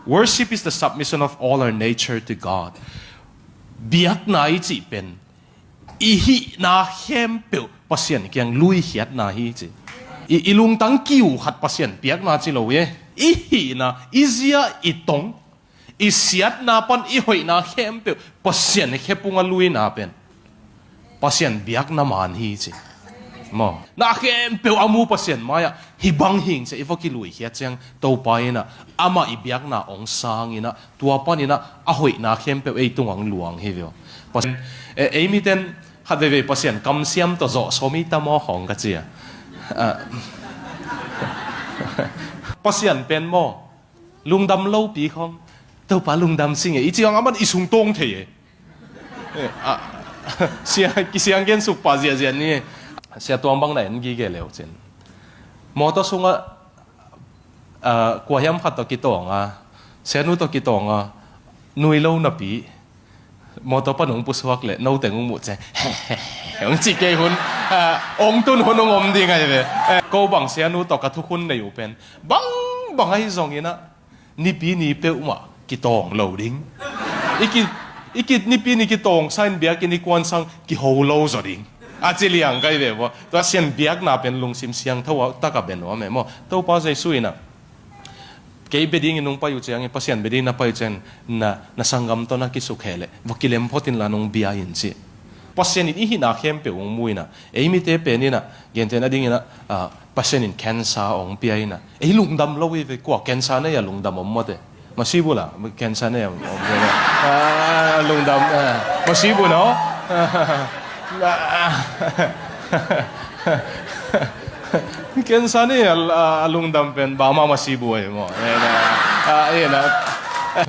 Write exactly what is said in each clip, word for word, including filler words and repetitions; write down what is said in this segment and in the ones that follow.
Worship is the submission of all our nature to God. Biakna i cih pen i hihna khempeuh Pasian kiang luikhiatna hi ci. I, i lungtang kiu khat Pasian biakna ci lo e. I hihna, i zia, i tong, i siatna pan i hoihna khempeuh Pasian khepunga luina pen Pasian biakna man hi ci. Maw, na khempeuh a mu Pasian mai-ah hih bang hing ci a i va kiluikhiat ciang Topa in ah amah i biakna hong sang in ah tua pan in ah a hoihna khempeuh ei tungah hong luang hi ve aw. Pasian, eh, ei miten khat veivei Pasian kamsiam tawh zawh sawm i ta maw hong ka ci a. Ah. Pasian pen maw, lungdam lopi khawng, Topa lungdam sing e i ci hang a man i sung tawng thei e. Eh, ah, sia, kisiang gen suk pah ziahziah ni. Sia Tuang bang na en gige leu cin. Mawtaw sungah, ah, kua hiam khat tawh kitawng a, sianu tawh kitawng a, nui lo napi mawtaw pan hong pusuak leh note hong muh ciang hong ci kei hun, ah, hong tun hun hong om ding ahi ve. Eh, ko bang sianu tawh ka thukhun nei uh pen bang bang ahi zongin ah nipi ni peuhmah kitawng lo ding. I ki, i ki, nipi ni kitawng sa in biakinn i kuan sang kiho lo zaw ding a ci liang kai ve maw. Tua Pasian biakna pen lungsim siangtho a taka bia nuam e maw. Topa Jesu in ah kei bia dingin nong pai uh ciangin, Pasian bia dingin na pai uh ciangin na, na sanggam tawh na kisukhe leh va kilem phot inla nong bia in ci. Pasian in i hihna khempeuh hong mu in ah ei mite pen in ah gentehna dingin ah, ah, Pasian in cancer hong pia in ah ei lungdam lo hi ve. Kua cancer nei a lungdam om mawte? Masibu la, cancer nei a om mawte? Ah, lungdam, ah, masibu no? Cancer nei a, a, a lungdam pen bama masibu ahi maw? Eh, na, ah, eh, na.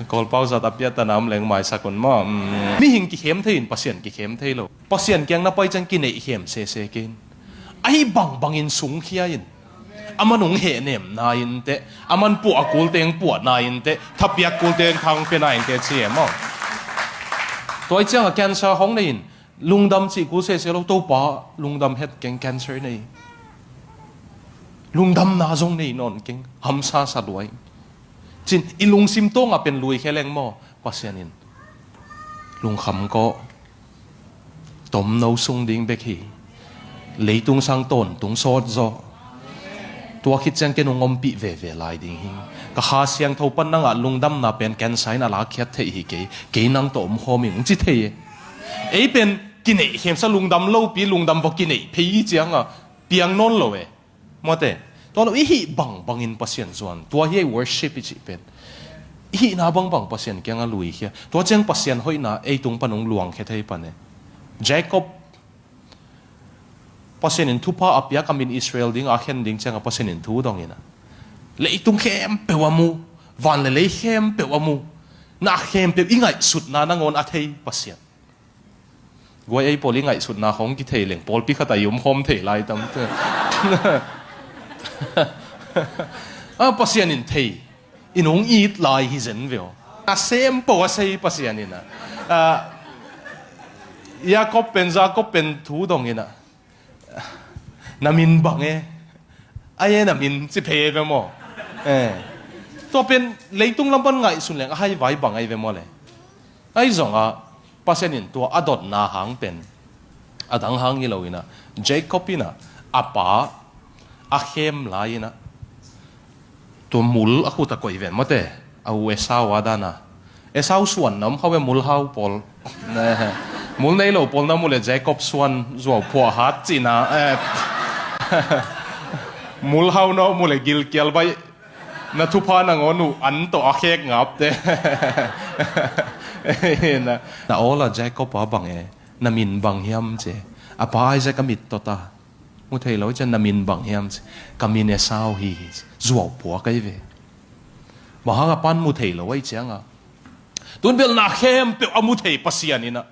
Kawlpau zat a piattana om leng maisak un maw? Mm. Mihing kikhem thei in Pasian kikhem thei lo. Pasian kiang na pai ciang kineihkhem sese kei in. Ahi bangbangin sungkhia in. A man hong hehnemna inteh, a man puah a kulte hong puahna inteh, thapiak kulte hong thangpiana inteh ci e maw. Tua i ciangah cancer hong nei in lungdam cih kul sese lo, Topa lungdam het keng, cancer nei. Lungdamna zong nei nawn keng, hamsa sa lua in. Cin i lungsim tawngah pen lui khe leng maw, Pasian in lungkham kawh, tomno sung ding bek hi. Leitung sang tawntung sawt zaw. Tua khit ciang ken hong ompih veve lai ding hi. Ka Kha Siangtho pan nangah lungdamna pen cancer in a lakkhiat theih hi kei. Kei nang tawh omkhawm ing ci thei e. Ei pen kineihkhemsa lungdam lopi, lungdam va kineih phei i cianga piang nawn lo e. Mawte, tua lo i hih bangbangin Pasian zuan. Tua hi ei worship i cih pen. I hihna bangbang Pasian kianga luikhia. Tua ciang Pasian hoihna ei tung pan hong luangkhia thei pan e. Jacob, Pasian in thupha a piak a min Israel ding a khen ding cianga Pasian in thu dong in ah leitung khempeuh a mu, van le lei khempeuh a mu, na khempeuh i ngaihsutna nangawn a thei Pasian. Guai ei pawl i ngaihsutna khong kithei leng pawlpi khat a i omkhawm thei lai tam te. A Pasian in thei, in hong it lai hi zen ve aw. A sem po a sei Pasian in ah, ah, Jacob pen, Jacob pen thu dong in ah, na min bang e, a e na min ci phei e ve maw? Eh. Tua pen leitung lam pan ngaihsun leng a haivai bang ahi ve maw le? Ahi zongah Pasian in tua a dotna hang pen a dang hang hi lo in ah, Jacob in ah a pa a khem lai in ah tua mul a khut a koih ven mawte, a u Esau a dana. Esau suan na om kha ve, mul hau pawl. Mul nei lo pawl na mu le Jacob suan zuau phuah hat cihna, eh. Mul hau na mu le gilkial baih. Na thupha nangawn uh an tawh a khek ngapte. Na, na awl a Jacob a bang e, na min bang hiam ci. A pa Isaac a mit tawta. Mu thei lo cian na min bang hiam ci. Ka min Esau hi, zuau phuak ahi ve. Bang hang a pan mu thei lo ahi cianga. Tun bel na khempeuh a mu thei Pasian in ah.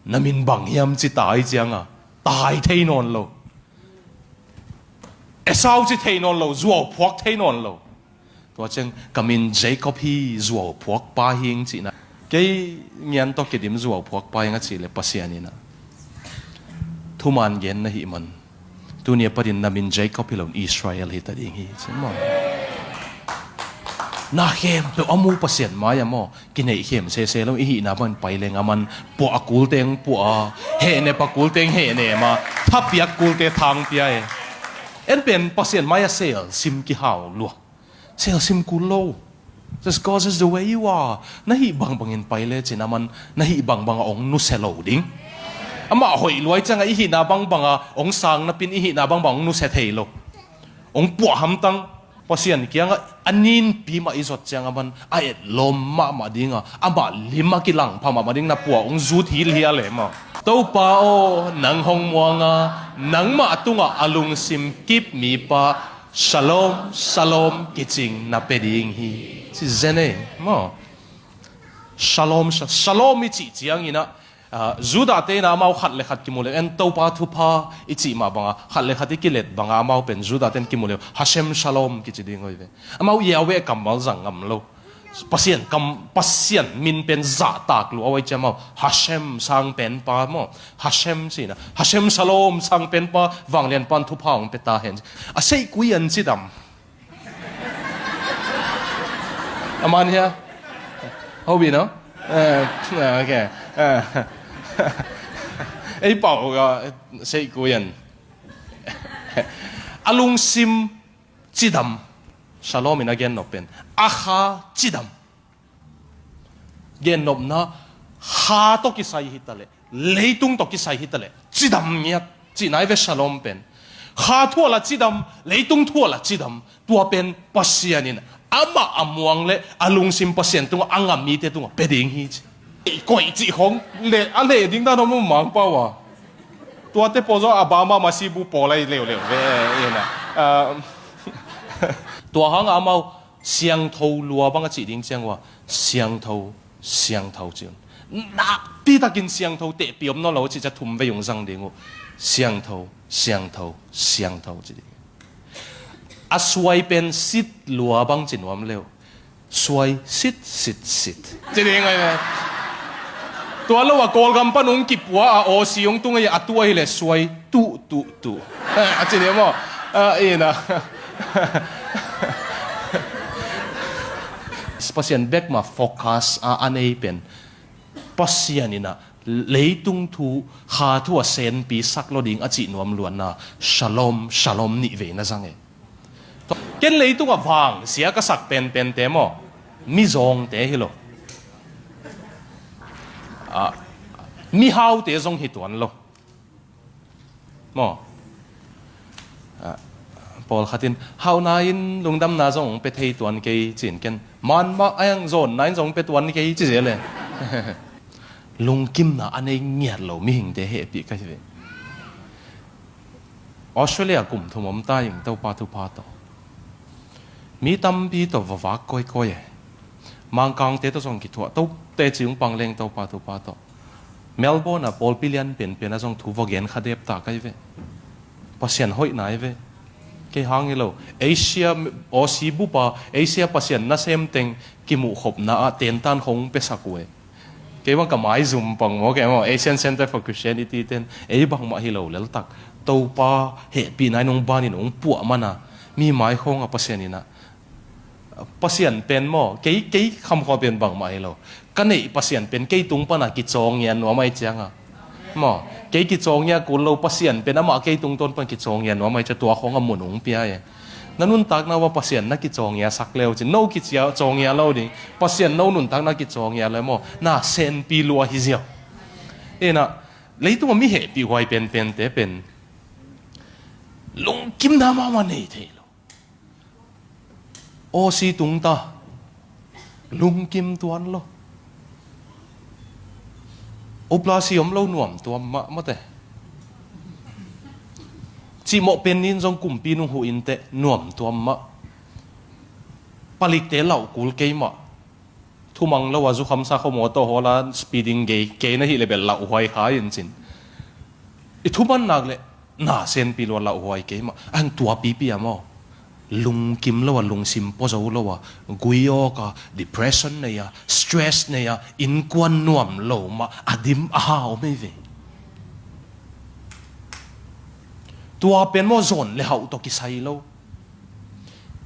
Na min bang hiam ci tai cianga tai thei nawn lo. Esau ci thei nawn lo, zuau phuak thei nawn lo. Tua ciang ka min Jacob hi, zuau phuak pa hing cihna. Kei ngian tawh kidim zuau phuak pa hing a cih le Pasian in ah thuman gen na hih man. Tuni a patin na min Jacob hi lo, Israel hi ta ding hi ci maw. Na khempeuh a mu Pasian mai-ah maw, kineih khem sese lo, i hihna bangin pai leng aman puah a kulte hong puah a, hehnep a kulte hong hehnem a, thapiak kulte thang pia e. En pen Pasian mai-ah selsim kihau lua. Selsim kul lo. Just cause is the way you are. Na hih bangbangin pai lecin aman na hih bangbanga hong nusia lo ding. Amah hoih luai cianga i hihna bangbanga hong sang napin i hihna bangbanga hong nusia thei lo. Hong puah hamtang. Pasian kiangah a ninpi mah i zot ciang aman a etlawm mahmah dinga, amah lim a kilangpha mahmah ding na puah hong zut hilhial e maw. Topa aw, nang hong muanga, nangmah tungah a lungsim kip mipa, Shalom, shalom kicing na pia ding hi. Ci zen e maw. Shalom, sha-, shalom i cih cianginah, ah, Judah te inah amau khat le khat kimu leu, en Topa thupha i cih mah banga khat le khat i kilet banga amau pen Judah ten kimu leu Hashem shalom kici ding uh hi ve. Amau Yahweh kammal zang ngam lo. Pasian kam, Pasian min pen zahtak lua uh a, i ciam maw, Hashem sangpenpa maw, Hashem cihna, Hashem shalom sangpenpa, vanglianpan thupha hong pia ta hen. A seih kui an cidam. Aman hia? Hobi no? Eh, ok. Eh. Ei pau ga seih kui an. A lungsim cidam. Shalom in a gennop pen a kha cidam. Gennopna, kha tawh kisai hitaleh, leitung tawh kisai hitaleh cidam ngiat cihna hi ve shalom pen. Kha thu ah la cidam, leitung thu ah la cidam. Tua pen Pasian in amah a muang le a lungsim Pasian tungah a ngam mite tungah pia ding hi ci. Koih cih khong le a leh ding dan om mang pau a. Tuate pawl zaw a bama masibu pawl ahi leuleu ve ina. Ah, tua hanga amau siangtho lua bang a cih ding ciang uh a, siangtho, siangtho ci un. Nakpi takin siangtho, tehpih om nawn lo a cih ciang thum vei hong zang ding uh. Siangtho, siangtho, siangtho ci ding. A suai pen sit lua bang ci nuam leu. Suai sit, sit, sit. Ci ding ahi ve. Tua lo a Kawlgam pan hong kipua a, Aussie hong tung ahi a, tu ahi le suai tuh, tuh, tuh. Eh, a ci ding maw. Ah, ina. Pasian bek mah focus a, a nei pen. Pasian inah leitung thu, kha thu a senpi sak lo ding a cih nuam luatna. Shalom, shalom nih vei na zang e. Ken leitungah vangsia ka sak penpente maw, mizawngte hi lo. Ah, mihaute zong hi tuan lo. Maw? Ah, pawlkhat in, hauhna in lungdamna zong hong pia thei tuan kei ci-in ken, man mah a hang zawnna in zong hong pia tuan kei ci zel e. Lungkimna a nei ngiat lo mihingte hehpih ka hi ve. Australia kum thum om ta ing Topa thupha tawh. Mi tampi tawh va vak kawikawi e. Mangkangte tawh zong kithuah, to teci hong pang leng Topa thupha tawh. Melbourne ah pawlpi lian penpen ah zong thu va gen kha dep ta ka hi ve. Pasian hoihna hi ve. Kei hang hi lo. Asia, Aussie bup a, Asia Pasian nasem teng kimuhkhopna ah tentan khong hong piasak uh e. Kei bang ka maizum pang maw, kei maw, Asian Center for Christianity ten ei bangmah hi lo leltak. Topa hehpihna in hong banin hong puah mana, mi maikhawng a Pasian inah. Pasian pen maw, kei, kei khamkhua pen bangmah hi lo. Ka neih Pasian pen kei tung pana kicawngia nuam ahi cianga. Maw, kei kicawngia kul lo, Pasian pen amah kei tungtawn pan kicawngia nuam ahi cia, tua khawng a mun hong pia e. Na nuntakna uah Pasian na kicawngia sak leu cin, no kicia cawngia lo ding. Pasian no nuntakna kicawngia leu maw, na senpi lua hi ziau. Ina, leitungah mi hehpih huai penpente pen lungkimna mahmah nei thei lo. Aw si tungta. Lungkim tuan lo. Upla si om lo nuam tuam mah mate. Cihmawh pen nin zong kumpi nung huh inteh nuam tuam mah. Palikte lauh kul kei mah. Thumang lo a zukhamsa kho mawtaw hawla speeding gei kei na hih le bel lauhuai kha in cin. I thuman nak le na senpi lua lauhuai kei mah. Ang tua pipi a maw. Lungkim lo a, lungsim pua zo lo a, gui awk a, depression nei a, stress nei a, innkuan nuam lo mah a dim a hau mei ve. Tua pen maw zawn le hauh tawh kisai lo.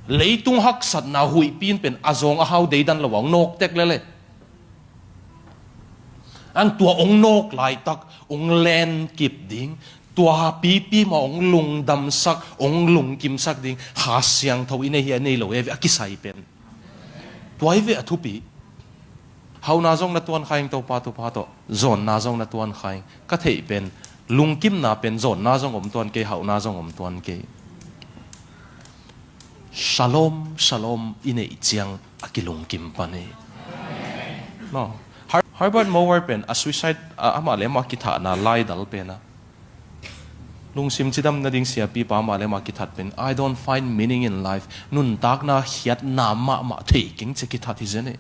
Leitung haksatna huihpi in pen a zawng a hau deidan lo a hong nawk tek lele. Ang tua hong nawk laitak hong lenkip ding, tua pipi mah hong lungdamsak, hong lungkimsak ding Kha Siangtho i nei hi a nei lo e ve a kisai pen. Tua hi ve a thupi. Hauhna zong na tuan kha ing, Topa thupha tawh zawnna zong na tuan kha ing. Ka theih pen lungkimna pen zawnna zong om tuan kei, hauhna zong om tuan kei. Shalom, shalom i neih ciang a kilungkim pan hi. No. Har-, Herbert Moore pen a suicide, a, amah le amah kithahna laidal pen a lungsim cidam nading siapipa amah le amah kithat pen, "I don't find meaning in life." Nuntakna khiatna mahmah thei keng ci a kithat hi zen hi.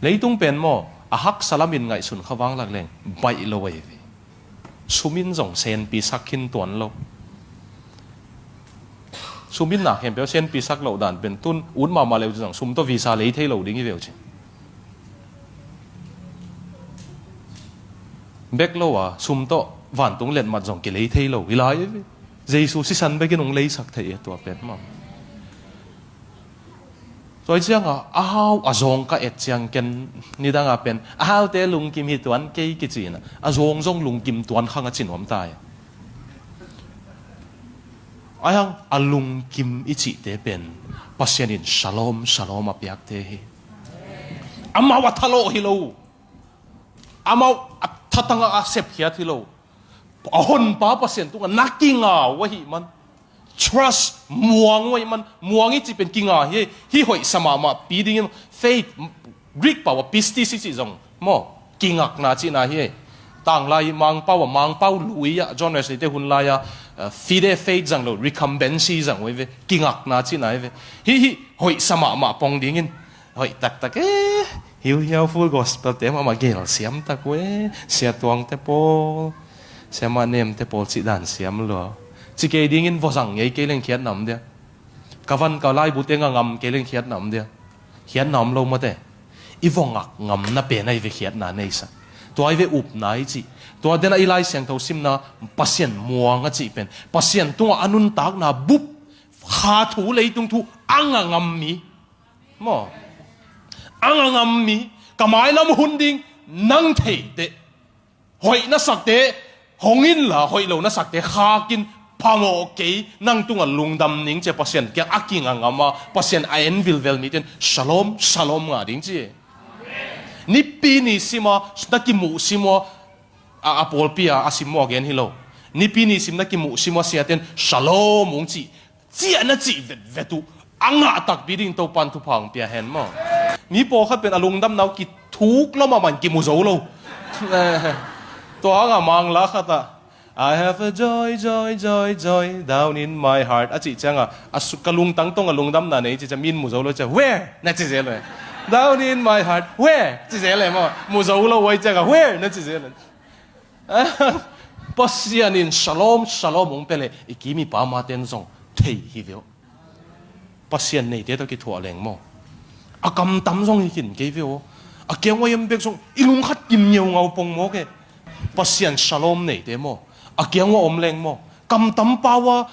Leitung pen maw, a haksa lamin ngaihsun kha vanglak leng baih lo ahi ve. Sum in zong senpi sak khin tuan lo. Sum in na khempeuh senpi sak loh dan pen tun ut mahmah leu zong sum tawh visa lei thei lo ding hi veu ci. Bek lo a sum tawh vantung letmat zong kilei thei lo hi lai hi ve. Jesu sisan bekin hong leisak thei e tua pen maw. Tua hi cianga a hau a zawng ka et ciang ken nidanga pen a haute lungkim hi tuan kei kici ina, a zawng zong lungkim tuan khang a ci nuam ta hi. Ahi hang a lungkim i cihte pen Pasian in shalom, shalom a piakte hi. Amau a thalawh hi lo. Amau a thatanga a sepkhiat hi lo. A honpa Pasian tungah na kinga uh ahih man, trust, muang uh ahih man, muang i cih pen kinga hi. Hih hoihsa mahmah pi dingin faith, Greek pau a pistis i cih zong maw, kingakna cihna hi. Tanglai Mangpau a, Mangpau lui ah John Wesley te hun lai a, uh, fide faith zang lo, recumbency zang uh hi ve, kingakna cihna hi ve. Hih, hih hoihsa mahmah pong dingin hoih taktak e. Hiuhiau Full Gospel te mahmah gel siam tak uh e. Sia Tuang te pawl, Sia Mah Nem te pawl cih dan siam lua. Ci kei dingin vawzang ngei kei leng khiatna om dia. Ka van ka laibu te nga ngam kei leng khiatna om dia. Khiatna om lo mate. I vawngak ngamna pen ahi ve khiatna neisa. Tua ahi ve upna i cih. Tua dena i Lai Siangtho simna Pasian muang a cih pen Pasian tungah a nuntakna bup kha thu, leitung thu a nga ngam mi maw, a nga ngam mi, ka mailam hun ding nang theite, hoih na sakte hong inla, hoih lo na sakte khakin, phamawh kei, nang tungah lungdam ning ci a Pasian kiang a kinga ngam a, Pasian a en vilvel mite in shalom, shalom ngah ding ci. Nipi ni sima na kimuh sim uh a, a pawlpi a a sim uh a gen hi lo. Nipi ni sim na kimuh sim uh a siate in shalom ung cih ciah na cih vetvet uh a ngah takpi ding Topan thupha hong pia hen maw. Mi pawlkhat pen a lungdamna uh kithuk lo mahmah in kimu zo lo. Tua hanga Mangla khat ah, "I have a joy, joy, joy, joy down in my heart," a cih cianga, a su-, ka lungtang tong a lungdamna nei cih ciang min mu zo lo ciang, "Where?" na ci zel lo. "Down in my heart, where?" ci zel lo maw. Mu zo lo uh ai cianga, "Where?" na ci zel lo. Pasian in shalom, shalom hong pia le i kim i pam a ten zong thei hi ve uh. Pasian neite tawh kithuah leng maw, a kamtam zong hi khin kei ve uh. A kiang uai om bek zong i lungkhat kim ngeungau pong maw ke. Pasian shalom neite maw, a kiang uah om leng maw, kamtam pau a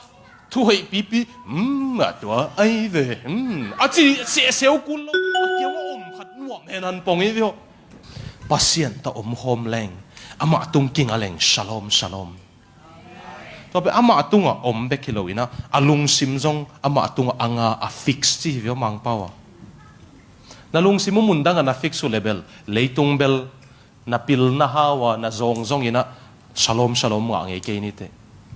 thu hoih pipi, "Hmm, a tua ai ve, hmm," a ci sehseu kul lo, a kiang uah om khat nuam hen an pong hi ve uh. Pasian tawh omkhawm leng, amah tung kinga leng, shalom, shalom. Tua pen amah tungah om bek hi lo ina, a lungsim zong amah tungah a nga a fix ci hi ve uh Mangpau a. Na lungsim uh mundangah na fix uh le bel, leitung bel na pil na hau a, na zawng zong ina, shalom, shalom ngah ngei kei nite.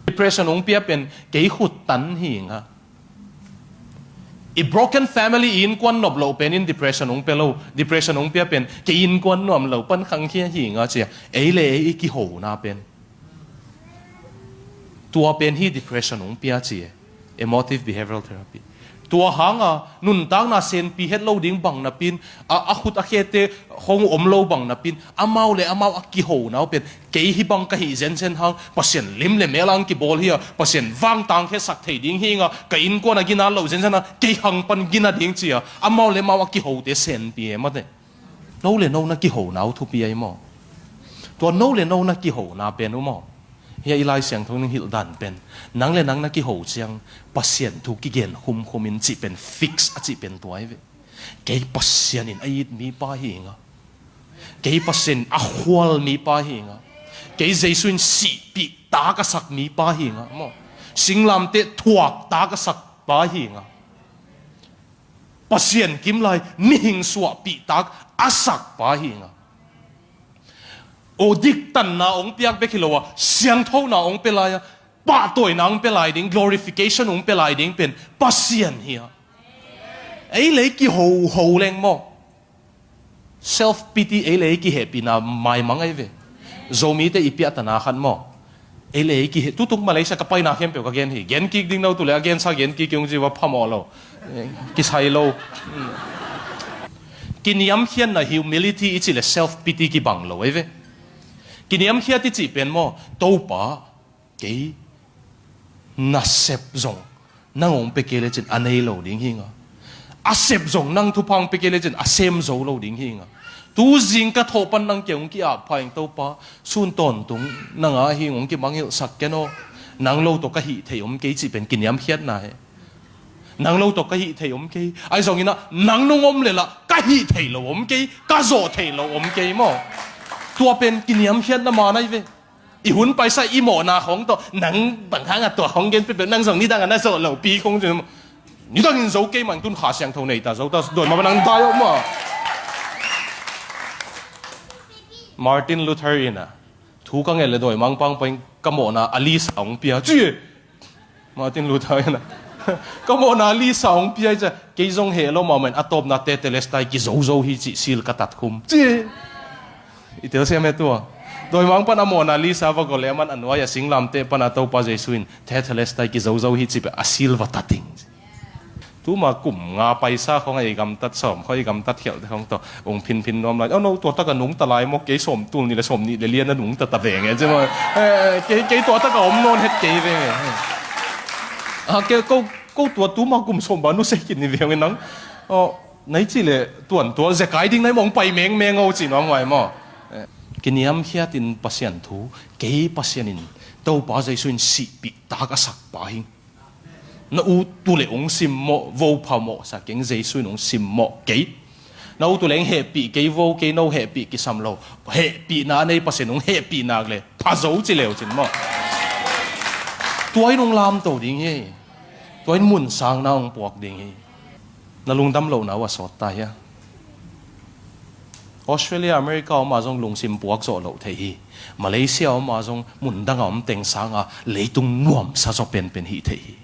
Depression hong pia pen kei khut tan hi nga. I broken family, i innkuan nop loh pen in depression hong pia lo. Depression hong pia pen kei innkuan nuam lo pan khangkhia hi nga ci a. Ei le ei i kihona pen, tua pen hi depression hong pia ci e. Emotive behavioral therapy. Tua hanga nuntakna senpi het lo ding bang napin, a, a khut a khete hong om lo bang napin, amau le amau a kihona uh pen, kei hih bang ka hih zenzen hang, Pasian lim le mel ang kibawl hi a, Pasian vangtang khe sak thei ding hi nga, ka innkuan a gina lo zenzen a, kei hang pan gina ding ci a, amau le amau a kihote senpi e mate. No le no na kihona uh thupi ai maw. Tua no le no na kihona pen uh maw, Hia i Lai Siangtho in hilh dan pen, nang le nang na kiho ciang Pasian thu kigen khumkhum in cih pen fix a cih pen tua hi ve. Kei Pasian in a it mipa hi nga. Kei Pasian a khual mipa hi nga. Kei Jesu in sihpih tak a sak mipa hi nga maw. Singlamteh thuak tak a sak pa hi nga. Pasian kimlai mihing suahpih tak a sak pa hi nga. O, diktanna hong piak bek hi lo a, siangthona hong pia lai a, pahtawina hong pia lai ding, glorification hong pia lai ding pen Pasian hi a. Ei lei kihoho leng maw. Self pity, ei lei kihehpihna maimang ahi ve. Zomite i piahtana khat maw. Ei lei kiheh, tutung Malaysia ka paina khempeuh ka gen hi. Gen kik ding no tu le, a gensa gen kik kei hong ci va phamawh lo. Eh, kisai lo. Hmm. Kiniamkhiatna, humility i cih le self pity kibang lo ahi ve. Kiniamkhiat i cih pen maw, Topa, kei nasep zong nang hong pia kei lecin a nei lo ding hi nga. A sep zong nang thupha hong pia kei lecin a sem zo lo ding hi nga. Tu zing ka thawh pan nang kiang hong ki-ap pha ing Topa, sun tawntung nang a hi hong kimangngilhsak ken aw. Nang lo tawh ka hih thei om kei cih pen kiniamkhiatna hi. Nang lo tawh ka hih thei om kei. Ahi zongin ah nang nung om le lah ka hih thei lo om kei, ka zawh thei lo om kei maw. Tua pen kiniamkhiatna man ahi ve. I hun paisa i mawhna khong tawh, nang bang hang a tua khong gen peuhpeuh, nang zong nidang a na zawh lopi khong zin. Nidang in zo kei mah in tun Kha Siangtho nei ta, zo ta, dawi mah nang dai om a. Martin Luther in a, thu ka nget le dawi mangpang pain ka mawhna a list a hong pia ci e. Martin Luther in a, ka mawhna list a hong pia hi cia, kei zong heh lo mahmah in a tawpna Tetelestai kizozo hi cih seal ka tat khum ci. I telsiam e tua. Dawimang pan a mawhna list a va gol le aman a nuai a singlamteh pan a Topa Jesu in Tetelestai kizozo hi cih peh a seal va tat ing. Tuma kum nga paisa khong a i gamtat sawm khong i gamtat khialhte khong tawh ung phinphin nuam lai. Oh no, tua taka nungta lai maw, kei sawm tul ni le sawm nih le lian a nungta ta veng e ci maw. Eh, kei, kei tua taka om nawn het kei veng e. Ah, kei ko, ko tua tuma kum sawm ba nu sei kit ni veng e nang. Oh, nai ci le tuan tua zekai ding nai mong pai mengmeng o ci nuam ngai maw. Eh, kiniamkhiat in Pasian thu, kei Pasian in Topa Jesu in sihpih tak a sak pa hi. Na ut tu le ung simmawh, vo phamawh sa keng, Jesu in ung simmawh kei. Na ut tu le ung hehpih kei, vo kei no hehpih kisam lo. Hehpihna a nei Pasian ung hehpih nak le pha zo ci leu cin maw. Tua in ung lamto ding hi. Tua in mun sangna ung puak ding hi. Na lungdam lohna uh a sawt ta hia? Australia, America om a zong lungsim puak zawh loh thei hi. Malaysia om a zong mundang a om teng sanga leitung nuamsa zaw penpen hi thei hi.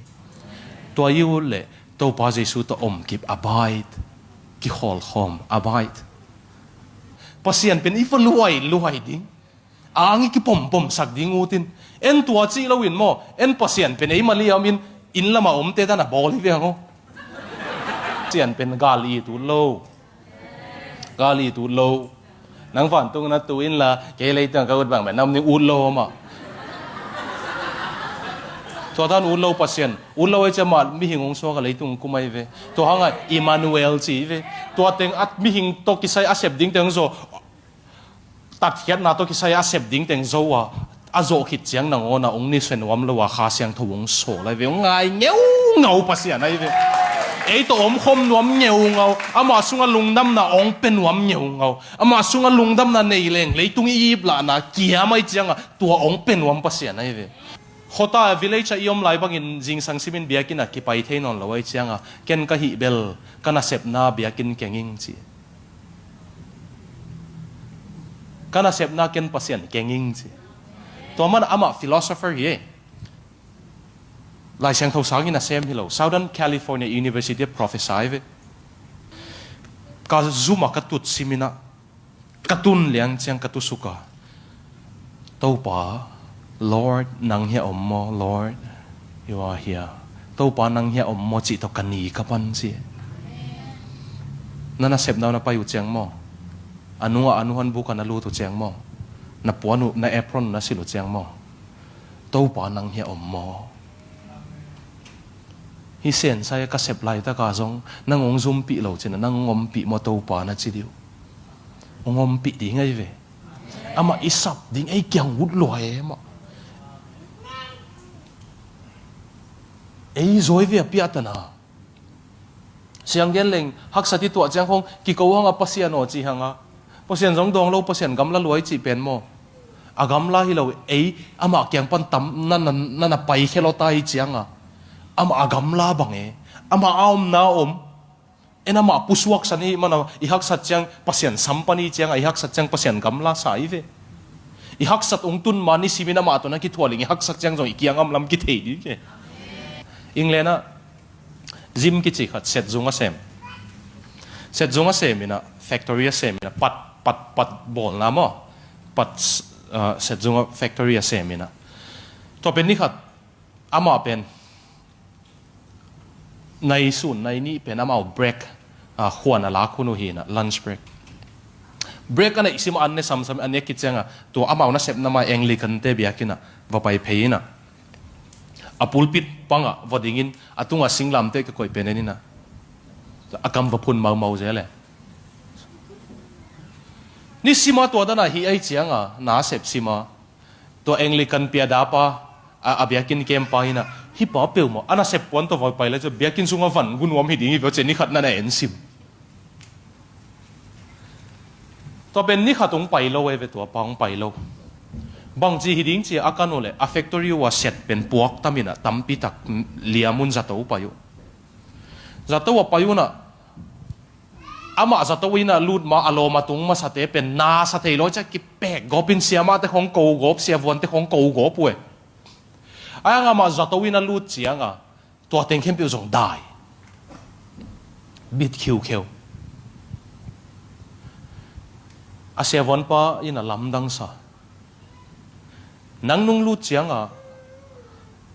Tua i ut le Topa Jesu tawh omkip, abide, kikhawlkhawm, abide. Pasian pen i va luai luai ding. Ang i kipompomsak ding utin. En tua cih loin maw, en Pasian pen ei mali a omin, inn lama omte dan a bawl hi viang aw. Pasian pen gal it ut lo. Gal it ut lo. Nang vantung na tu inla, kei leitung ka ut bang pen nam ning ut lo mah. Tua dan ut lo Pasian. Ut lo ei cia mah mihing hong suak a leitung kum ahi ve. Tua hanga Emmanuel ci hi ve. Tua teng at mihing tawh kisai a sep ding teng zaw. Tatkhiatna tawh kisai a sep ding teng zo a, a zawh khit ciang nangawna ong nise nuam lo a, Kha Siangtho ong sawl ahi ve, ong ngai ngeungau Pasian ahi ve. Ei tawh omkhawm nuam ngeungau, amah sungah lungdamna ong pia nuam ngeungau, amah sungah lungdamna nei leng leitung i iplahna kiam ahi ciangah tua ong pia nuam Pasian ahi ve. Khuata village ah i om lai bangin zingsang simin biakinn ah kipai thei nawn lo ahi ciangah ken ka hih bel ka nasepna biakinn keng ing ci. Ka nasepna ken Pasian keng ing ci. Tua man amah philosopher hi e. Lai Siangtho sangin a sem hi lo. Southern California University professor hi ve. Ka zum a ka tut simin ah ka tun liang ciang ka tusuk a, Topa, Lord, nang hia om maw, Lord, you are here. Topa, nang hia om maw cih tawh ka ni ka pan ci. Na nasepna uh na pai uh ciang maw, a nungah a nu hanbuk ah na lut uh ciang maw, na puan uh, na apron uh na silh uh ciang maw, Topa, nang hia om maw? Hih sensai a ka sep laitaka zong nang hong zumpih lo cin a, nang hong ompih maw Topa na ci dih uh. Hong ompih ding ahi ve. Amah i sap ding, ei kiang ut lua e mah. Ei zawi ve a piahtana. Siang gen leng haksat i tuah ciang khong kiko hanga Pasian aw ci hanga, Pasian zong dawng lo, Pasian gamla luai cih pen maw? A gamla hi lo, ei amah kiang pan tam na, na, na, na paikhia lawta i cianga, amah a gamla bang e, amah a omna om. En amah pusuaksan i hih mana, i haksat ciang Pasian sam pan i cianga, i haksat ciang Pasian gamla sa i ve. I haksat ung tun ma nisimin amah tawh na kithualing, i haksat ciang zong i kiang amlam kithei ding e. England ah Jim kici khat setzung a sem. Setzung a sem ina, factory a sem ina, pat, pat, pat bawlna maw? Pat, ah, setzung a factory a sem ina. Tua pen ni khat amah pen nai sun, nai nih pen amau break, ah, khuan a lak hun uh hi ina, lunch break. Break a neih sim an ne samsam, a nek kicianga tua amau nasepna mai Anglican te biakinn ah va pai phei ina, a pulpit pangah va dingin a tungah singlamteh ka koih pen en ina, a kam va phun maumau zel e. Nisima tua dana hi ai cianga na sep sima, tua Anglican piadapa, a, a biakinn kempa ina, hih pa peuhmah a nasep puan tawh va pai lai ciah biakinn sunga van gu nuam hi ding hi veu ciah ni khat na na en sim. Tua pen ni khat hong pai lo e ve, tua pa hong pai lo. Bangci hi ding cia a kan uh leh a factory uh a set pen puak tam ina, tampi tak liam un zato pai uh. Zato a pai una, amah zato ina lut ma a lawm a tung masate pen na sa thei lo ciah kipek gawpin siamahte khong ko gawp, siavuante khong ko gawp uh e. Ai ang amah zato ina lut cianga tua teng khempeuh zong dai. Bit khiukheu. A siavuanpa in a lamdang sa. Nang nung lut cianga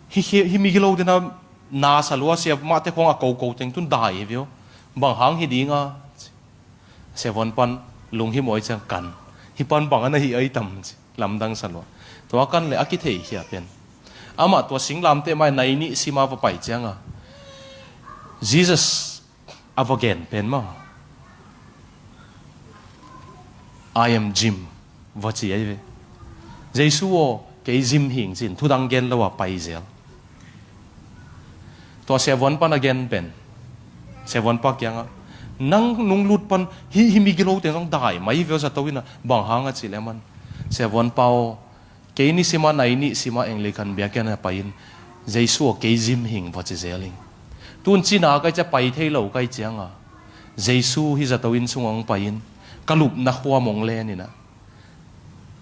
hih, hih, hih migilo dena na sa lua, siamahte khong a koko teng tun dai hi vio. Bang hang hi dinga? Siavuan pan lunghimawh ciang kan. Hih pan bang a na hih ai tam ci. Lamdang sa lua. Tua kan le a kitheihia pen amah tua singlamteh mai nai nih sima va pai cianga Jesus a va gen pen maw? "I am Jim," va ci ai ve. Jesu aw, kei Jim hing cin thudang gen lo a pai zel. Tua siavuan pan a gen pen siavuanpa kiangah, "Nang nung lut pan hih, hih migilo teng zong dai mai veu zato ina, bang hang?" a cih le aman, "Siavuanpa aw, kei nisima nai nih sima Anglican biakinn a pai-in Jesu aw, kei Jim hing va ci zel ing. Tun cina kai cia pai thei lo kai cianga Jesu hi zato inn sungah hong pai-in ka lupna khuam hong len ina,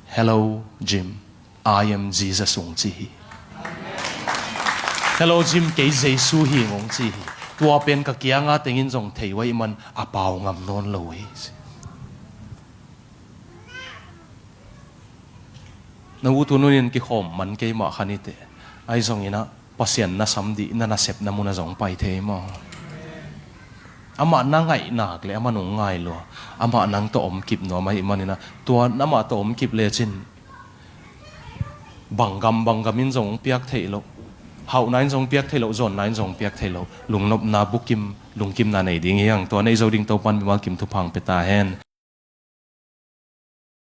'Hello Jim, I am Jesus,' hong ci hi. 'Hello Jim, kei Jesu hing,' hong ci hi. Tua pen ka kianga tengin zong thei uh ahih man a pau ngam nawn lo hi." Na u tu nunin kikhawm man keimah khan i teh. Ahi zongin ah Pasian na sam dih, na nasepna munah zong pai thei maw? Amah na ngaih nak le amah nung ngai lua. Amah nang tawh om kip nuam ahih manin ah tua amah tawh om kip lecin bang gam bang gam in zong piak theih loh, hauhna in zong piak theih loh, zawnna in zong piak theih loh, lungnopna bukim, lungkimna nei ding hi hang. Tua nei zo ding Topan mimal kim thupha hong pia ta hen.